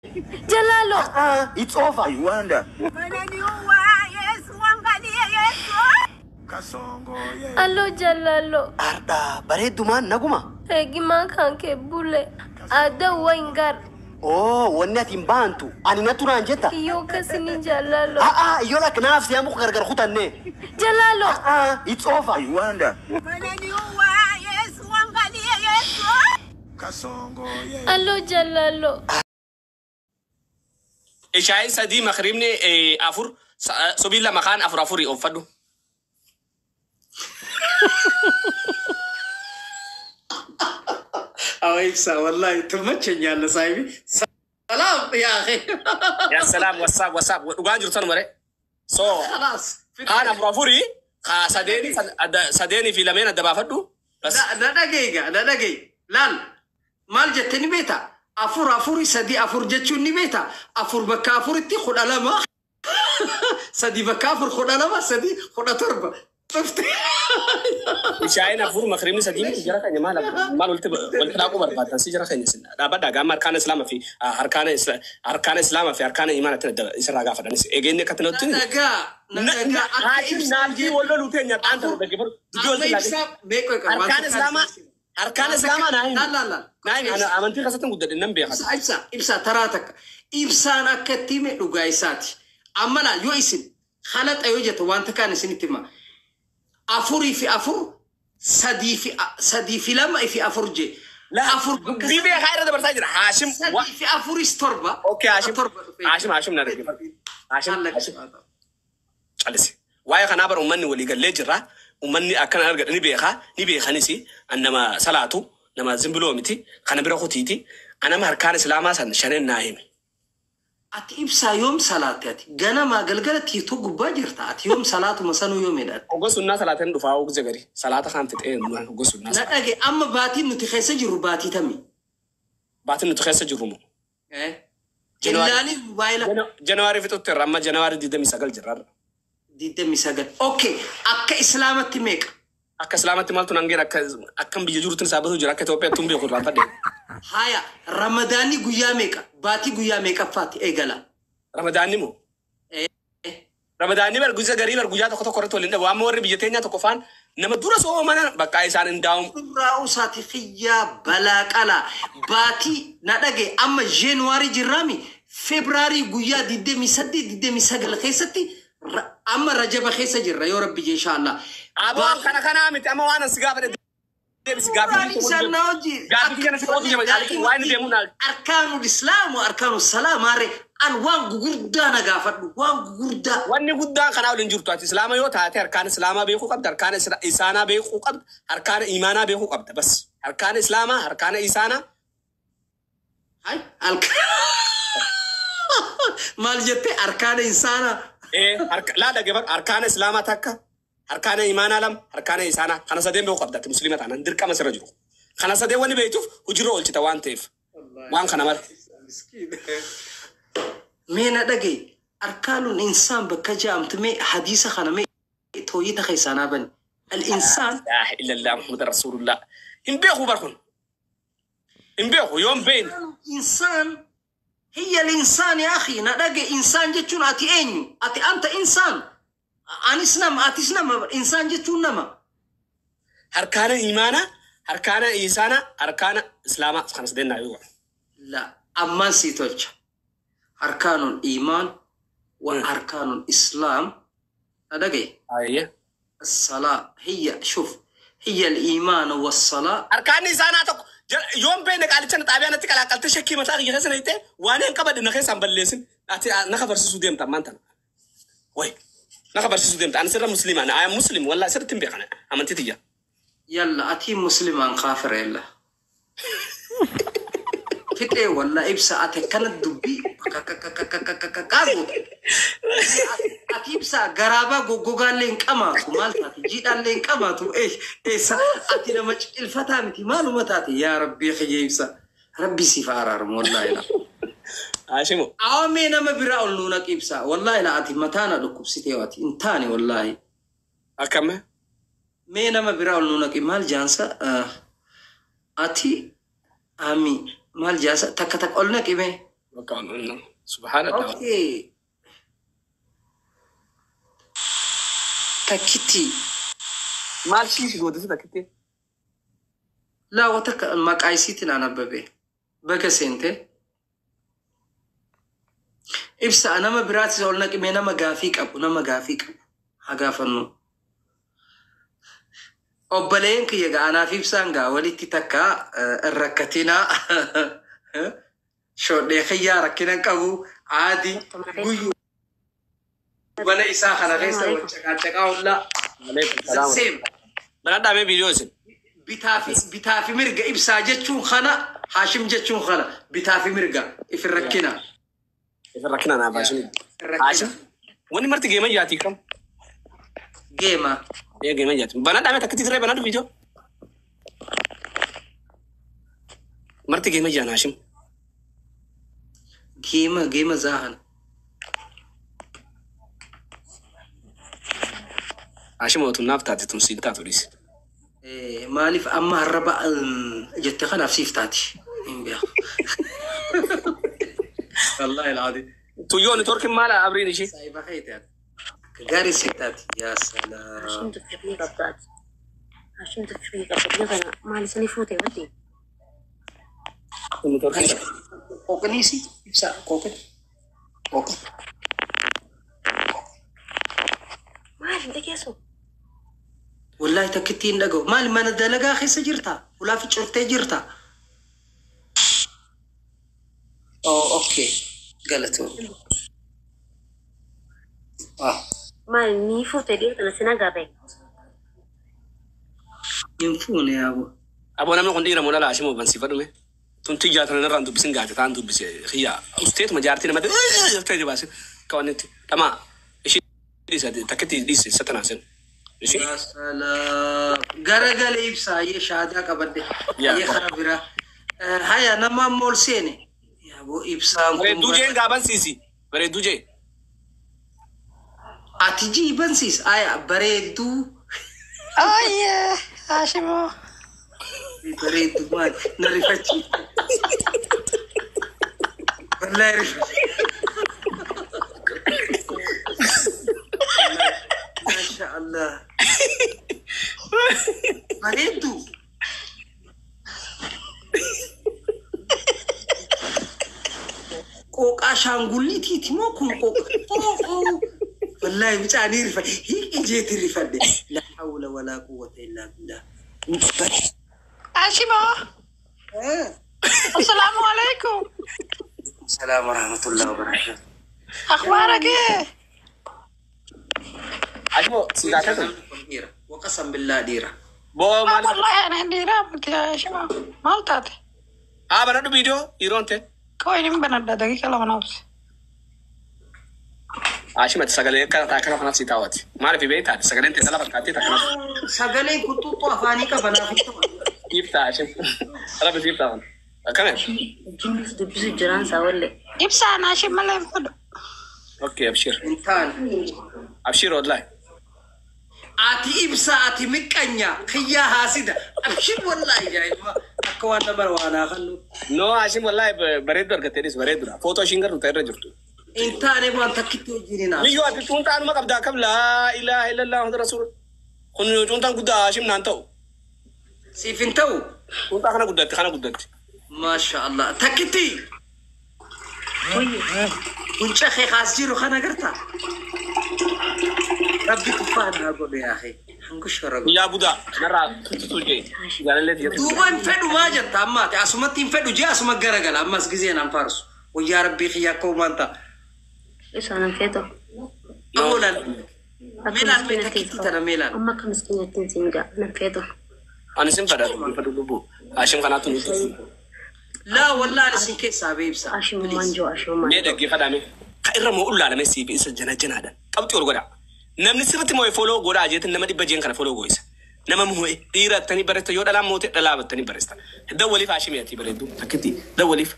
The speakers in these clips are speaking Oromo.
Jalalo. Ah, it's over. I wonder. Wananiua Yesu, angalie Yesu. Kasongo ye. Allo Jalalo. Arda bareedumaan naguma. Eegimaa kan kee bule. Adda waingar. Oh, wanni ati hin baantu. Ani natu naan jetta. Iyyoo kasini Jalalo. Ah ah, iyyoo lakka naaf siyaa muka gargar kutanne. Jalalo. Ah, it's over. I wonder. Wananiua Yesu, angalie Yesu. Kasongo ye. Allo Jalalo. Ishaayin sadii makriibni afur subii lama kaan afur afurii offadhu. አዎ ኢብሳ ወላሂ ትመቸኛለህ ሳይቢ። ሰላም ያ አኺ። Yaa salaam wasaab wasaab dhugaan jirtu tanuma re. So خلاص kaan afur afurii kaa sadeeni sadeenii fi lameen adda baafadhu. Bas na dhagaye gaa na dhagaye laal maal jette ni beekta afur afuri sadi afur jechuun ni beekta afur bakka afuritti 12 sadi bakka afur 12 sadi 17 dhufte. Ishaayin afur makriibni sadii miti jara keenya maal maal walitti walitti dhaaquu barbaaddan si jara keenya sin dhaabbadhaa gaama harkaana islaamaa fi harkaana harkaana islaamaa fi harkaana imaanatti adda isirraa gaafadhanis eegeenni akkatti na nutti. dhagaa na dhagaa akka Haashim ibsaan naafii jedhu wal loluu teenya xaanta afur dhaggeeffadhu dubbii amma walitti laaqe. ibsaa meeqa waan Harkaan takkaan islaamaa harkaan waan takka islaamaa naa himi. laal laal laal Naa himi ibsa ana amantii keessatti hin guddadhe nan beekan. ibsa ibsa ibsa taraa takka ibsaan akka itti hime dhugaa isaati amma laa yoo isin halaxa yoo jette waan takkaan isinitti hima afurii fi afur sadii fi sadii fi lama fi afur je Laa afur bakka dubbii beekaa irra dabarsaa jira. Haashim wa sadii fi afuris torba okay Haashim 17 dhufee Haashim Haashim na dhaggeeffadhu. Haashim Haashim jira. calise. Waa'ee kanaa bara uummanni walii gallee jirra. Uummanni akkana argadhe ni beekaa ni beekanis an nama salaatu nama zimbiloo miti kana bira kutiiti anama harkaan islaamaa san shaneen naa himi. Ati ibsaa yoom salaatte ati ganamaa galgala tiitoo gubbaa jirta ati yoom salaatuma sanuu yoom jedhate. Hogga sunnaa salaateen dhufaa hogga gari salaata kaan fixee hogga sunnaa Na salaata. dhage amma baatiin nuti keessa jirru baatii tami. Baatiin nuti keessa jirru moo? Eh? January Illaalii mobaayila January fixutti irra amma January 29 jirra. 29. Okay, akka islaamatti meeqa? Akka islaamatti maaltu nan geera akka akkam biyya jirutti saabatu jira akka Itoophiyaatti hin beeku irraan fadhe. Haya, Ramadaanni guyyaa meeqa? Baatii guyyaa meeqaffaatti eegala? Ramadaanni moo? Eh? Ramadaanni bar guyyaa garii bar guyyaa tokko tokko irratti waliin dhabu amma warri biyya teenyaa tokko faan nama dura soomana bakka isaan hin daa'uun. Irraa usaati xiyyaa balaa qalaa. Baatii na dhage amma Jeenuwaarii jirraami. Febraarii guyyaa 28 29 keessatti amma Rajaba keessa jirra yoo rabbi jee inshaallah. Aboo Baatii kana kanaa miti amma waan asi gaafadhe deebisi gaaffii Suuraan tokko isaan na hojii gaaffii akka kana si qotu jaba jaalati waa inni deemuu naa. arkaanul islaamu arkaanul salaam maarree an waan gugurdaa na gaafadhu waan gugurdaa. Wanni guddaan kanaa waliin jirtu ati islaama yoo taate harkaan islaamaa beekuu qabda harkaan isaanaa beekuu qabda harkaan imaanaa beekuu qabda bas harkaan islaamaa harkaan isaanaa. Hai maal jette arkaana insaanaa. Laa dhaggeeffadhu harkaan islaamaa takka harkaan imaanaa lama harkaan isaanaa kana sadeen beekuu qabda ati musliima taanaan dirqama sirra jiru. Kana sadeen wanni beektuuf hojiirra oolchita waan ta'eef waan kana mara. Mee na dhagaye arkaanuun insaan bakka ja'amtu mee hadiisa kana mee tooyita keessaanaa bani. Al insaan Laa ilaaha illallah Muhammad Rasulullah. Hin beeku bar kun. Hin beeku yoon beekne. insaan هي الإنسان يا أخي ندق إنسان جتون أتي أين أتي أنت إنسان أنيس نما أتيس نما إنسان جتون نما. Harkaana imaanaa harkaana isaanaa harkaana islaamaa kana sadeen naa yoo. لا أمان سيتوش أركان الإيمان وأركان الإسلام ندق Ayyee. الصلاة هي شوف هي الإيمان والصلاة. Harkaanni isaanaa tokko yoon beekne qaalicha na xaabiyaa natti qalaaqaltee shakkii mataa kiyya keessa na hittee waan hin qabadhe na keessaan balleessin ati na kabarsiisuu deemta ammaan tana. Wayi na kabarsiisuu deemta ani sirra musliima ana ayam muslim wallaahi sirriitti hin beekane amantii tiyya. يلا أتي مسلمان كافر يلا فتي ولا إبسا أتي كانت دبي كاكاكاكاكاكاكاكو ati ibsaa garaabaa goggogaallee hin qamaatu maal taate jiidhaallee hin qamaatu eessa ati nama ciqilfataa miti maaluma taate yaa rabbii kiyya ibsa rabbi siif araaramu wallaahi la. Haashimu. Awwamee nama biraa ol nuu naqi ibsa wallaahi la ati mataa na dhukkubsitee ati hin taane wallaahi. Akkam. Mee nama biraa ol nuu naqi maal jaansa ati ami maal jaansa takka takka ol naqi mee. Bakka Bakka subhaanallah. Okay. Takkitti. Maal shiishi goote si takkitti? Laa wata maqaa isiitiin aan abbabe. Baga seente. Ibsa nama biraatis ol naqimee nama gaafii qabu nama gaafii qabu haa gaafannu. Obboleen kiyya gaa anaaf ibsaan gaa walitti takka hin rakkatinaa. Shodhee kiyyaa rakkina hin qabu aadi guyyuu mana isaa kana keessa wal caqaacaqaa ollaa. Same. Banadhaa mee viidiyoo isin. Bitaa fi mirga ibsaa jechuun kana Haashim jechuun kana bitaa fi mirga ifin rakkina. Ifin rakkina naaf Haashim. Rakkina. Haashim. Wanni marti geema jaatii kam? Geema. Ee geema jaati. Banadhaa mee takkitti tiree banadhu viidiyoo. Marti geema jaan Haashim. Geema geema zaahan. Haashim ootu naaf taate tun siin taatu dhiisi. Maaliif amma harraba jette kanaaf siif taati. Hin beeku. Wallaahi al'aadi. Tuyyoo networkiin maal abriin ishee? Saayiba keeti ati. Akka gaarii siif taati. Yaa salaam. Hashim tuffii qabdaati. Hashim tuffii qabda. Kana maal isanii fuute waddi? Networkiin. Qooqniisi ibsaa qooqni. Qooqni. Maal hin dhageessu? Wallaahi takkitti hin dhaga'u. Maali mana dalagaa keessa jirta? Ulaa ficcooftee jirta? Oh, okay. Galatoo. Ah, Maal ni fuute dhiira kana sin agarre? Hin fuune yaaboo. Aboo namni kun dhiira moo dhala Haashim bansiifadhu mee? Tun tiyyaa tana irraan dubbisin gaate taan dubbise xiyyaa. Usteetuma jaartii namatti jettee baase kawannetti. Dhamaa ishii dhiise takkitti dhiise isa tanaa sen. Ishii. Yaa salaam. Garagalee ibsaa ayyee shaadaa qabadde. Yaa. Ayyee karaa biraa. Haya nama amma ol seene. Yaaboo ibsaan kun. Bareedduu jeen gaabansiisi. Bareedduu jee. Ati jiibansiis. Aya bareedduu. Oye, Hashimo. Bareedduu maali? Na rifachiifte. Wallaahi rifachiifte. Masha Allah. Bareedduu. Qooqaa shaangulliitiiti moo kun qooqa? Oo. Wallaahi mucaan ni rifa. Hiiqi jeeti rifadhe. La hawla walaa quwwata illaa billah. Hashimo. Assalamu alaikum. Salaam wa rahmatullahi wa barakatuh. أخبارك إيه؟ Haashim si taatee Dhiira. Waqasam billaa dhiira. Boo maal? والله أنا عندي رابط يا شباب ما تعطي Haa banadhu viidiyoo yeroon ta'e. كوين بنبدا دقيقة لما نوصل Haashim ati sagalee akka akkana kanaaf si taawwati. Maaliif beektaa sagaleen ta'e dhala fakkaattee akkana. Sagaleen kun xuuxuu afaanii qaba naaf hin ta'u. Siif ta'a Haashim. Rabbi siif ta'a. Akkana. Jimbis dubbisu jiraan isaa wallee. إبسا أنا هاشم ما يفضل Okay abshir. Hin taane. Abshir wallahi. Ati ibsa ati miqqanya kiyyaa haasida. Abshir wallaahi yaa ilma akka waan nama waanaa kannu. No Haashim wallahi bareedduu argatteetis bareedduudha. Footoo ishiin garuu ta'e irra jirtu. Hin taane waan takkitti hojiin hin haasu. Miyyoo ati cuuntaanuma qabdaa akkam laa ilaaha illallah Muhammad rasuul. Kun cuuntaan guddaa Haashim naan ta'u. Siif hin ta'u. Cuuntaa kana guddatti kana guddatti. Maasha Allah. Takkitti. Kunca kee kaas jiru kana agartaa? Rabbi tuffaa naa godhe yaa akhi. Hangushora godhe. Guyyaa budaa narraa tuttutu jee. Jaalallee tiyya. Duuba hin fedhu maa jetta ammaati. Asumatti hin fedhu jee asuma garagala. Ammas gizeen an faarsu. Wayyaa rabbii kiyya akka uumaan ta'a. Isaan hin feetu. Aboo laal. Akka Meelaan mee miskiinatti takkitti tana meelaan. Amma akka miskiinatti siin jaa nan feetu. Ani sin fedha fedhu lubbuu. Haashim kanaatu nuti. Laa wallaahi ani sin keessaa bee ibsa. Ashimummaan jiru ashimummaan. Mee dhaggeeffadhaa mee. Ka irra moo ullaalame siif isa jana janaadhaan. Qabxii ol godhaa. Namni sirriitti moo'e foloo godhaa jeetin nama dhibba jeen kana foloo gooyisa. Nama moo'e dhiira attanii barreessa yoo dhalaan moote dhalaa battanii barreessa. Dawwaliif Haashimii ati bareeddu takkitti dawwaliif.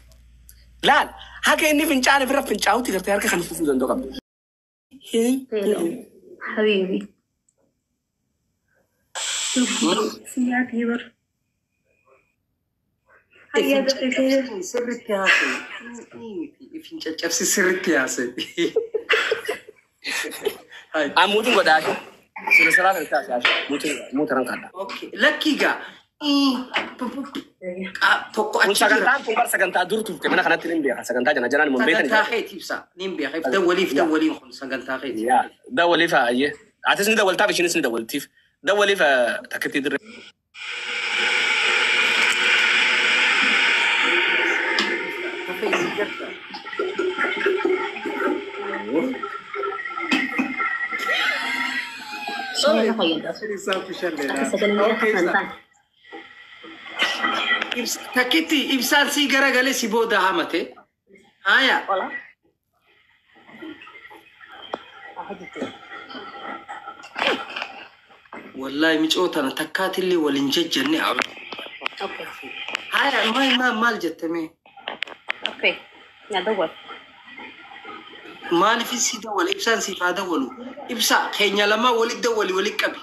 Laal haga inni fincaane bira fincaa'utti gartee harka kan fufuu danda'u qabdu. Hello. Habibi. Siyaati bar. Hayya dafee. Sirriitti haasa'e. Ifin caccabsi sirriitti haasa'e. An muutiin godha Hashim. Sila salaa kan taasisaa Hashim. Muutiin muutiin kadha. Okay. Lakkii gaa. Tokko Kun achi jira. sagantaan kun bar sagantaa dur turte mana kanatti ni beeka. Sagantaa jana janaan mun beekani. Sagantaa keeti ibsa. Nin beeka. Dawwaliif dawwaliin kun sagantaa keeti. Yaa dawwaliif ayyee. Atis ni dawwaltaaf ishinis ni dawwaltiif. Dawwaliif takkitti dirree. Kafee isin garta. Shana fayyada. Akka sagalee Okay, kan ibsa. ta'an. Takkitti ibsaan sii garagalee si booda hamate. Haya. Hola. Aha jechuudha. Wallahi micoo tana takkaatillee waliin jajjanne abu. Okay. Haya, maal maal maal jettame? Okay. Na dawwal. Maaliif si dawwala? Ibsaan siif haa dawwalu. Ibsa keenya lamaa walit dawwali walit qabi.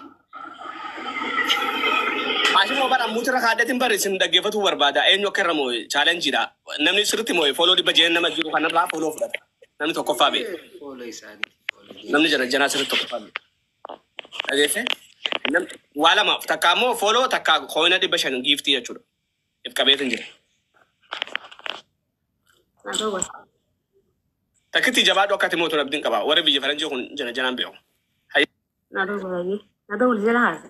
Hashim bara muutirra kaaddatiin bari isin dhaggeeffatuu barbaada. Eenyu akka irra moo'e chaalenjiidha. Namni sirriitti moo'e follow 600 nama jiru kanarraa follow fudhata. Namni tokkoffaa beeku. Follow isaaniiti. Namni jana janaa sirriitti tokkoffaa beeku. Dhageesse? Waa lama takka ammoo follow takka coin 500 giiftii jechuudha. If qabeetin jira. Na dawwal. Takkitti jabaadhu akka ati mootu abdiin qaba. Warri biyya faranjii kun jana janaan beeku. Na dawwal. Na dawwal jala haasa.